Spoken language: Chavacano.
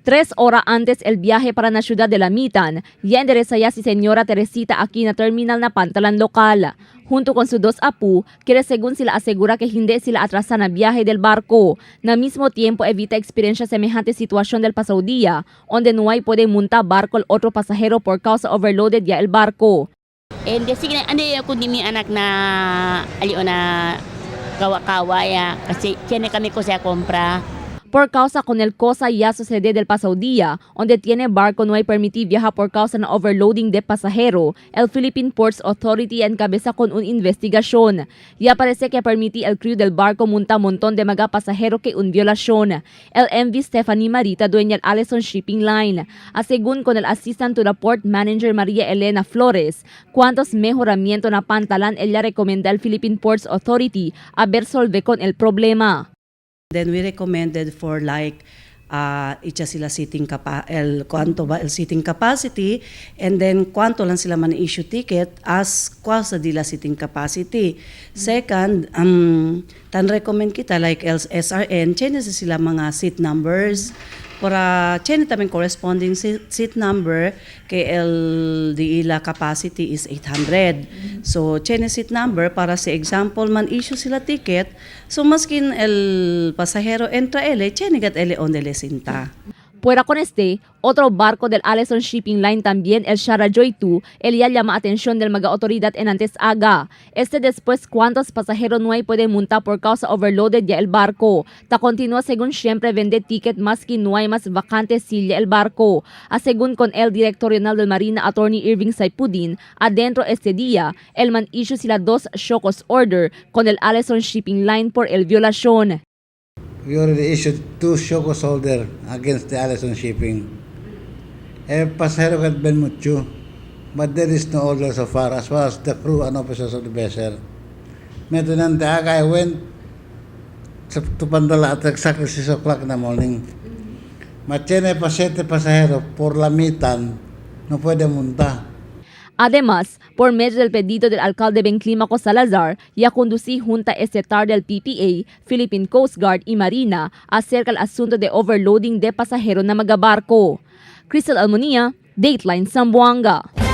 3 horas antes el viaje para la ciudad de Lamitan, ya endereza ya si señora Teresita aquí na terminal na Pantalan Local. Junto con sus dos apu, quiere según sila asegura que hindi sila atrasa na viaje del barco. Na mismo tiempo evita experiencia semejante situación del pasado día, donde no hay puede montar barco el otro pasajero por causa overloaded ya el barco. Hindi, sige na, ano yung kundi mi anak na alio na kawa-kawa ya. Kasi kaya kami ko siya compra. Por causa con el cosa ya sucede del pasado día, donde tiene barco no hay permitir viajar por causa na overloading de pasajero, el Philippine Ports Authority encabeza con una investigación. Ya parece que permití el crew del barco monta montón de mga pasajero que un violación. El MV Stephanie Marita, dueña del Allison Shipping Line, según con el assistant to the port manager María Elena Flores, cuántos mejoramiento na pantalan ella recomienda al Philippine Ports Authority a ver solve con el problema. Then we recommended for like itcha sila seating capa el cuánto ba el seating capacity and then cuánto lang sila man issue ticket as kwa sa dila seating capacity. Second, tan recommend kita like SRN change sila mga seat numbers para change tamen corresponding seat number kay el di ila capacity is 800. So change seat number para sa example man issue sila ticket, so maskin el pasajero entra ele change gat ele onde le sinta. Fuera con este, otro barco del Allison Shipping Line también, el Shara Joy 2, el ya llama atención del mga autoridad en antes aga. Este después cuántos pasajeros no hay pueden montar por causa overloaded ya el barco. Ta continúa según siempre vende ticket más que no hay más vacante silla el barco. A según con el director regional del Marina Attorney Irving Saipudin, adentro este día, el man issue sila dos show cause order con el Allison Shipping Line por el violación. We already issued two show cause order against the Allison Shipping. Eh, pasahero got ben mucho. But there is no order so far as far as the crew and officers of the vessel. Maintenant, I went to Pandala at exactly 6 o'clock in the morning. Machene pa siete pasahero por Lamitan, no puede montar. Además, por medio del pedido del alcalde Ben Clímaco Salazar, ya conducí junta este tarde al PPA, Philippine Coast Guard y Marina acerca del asunto de overloading de pasajero na mga barko. Crystal Almonia, Dateline Zamboanga.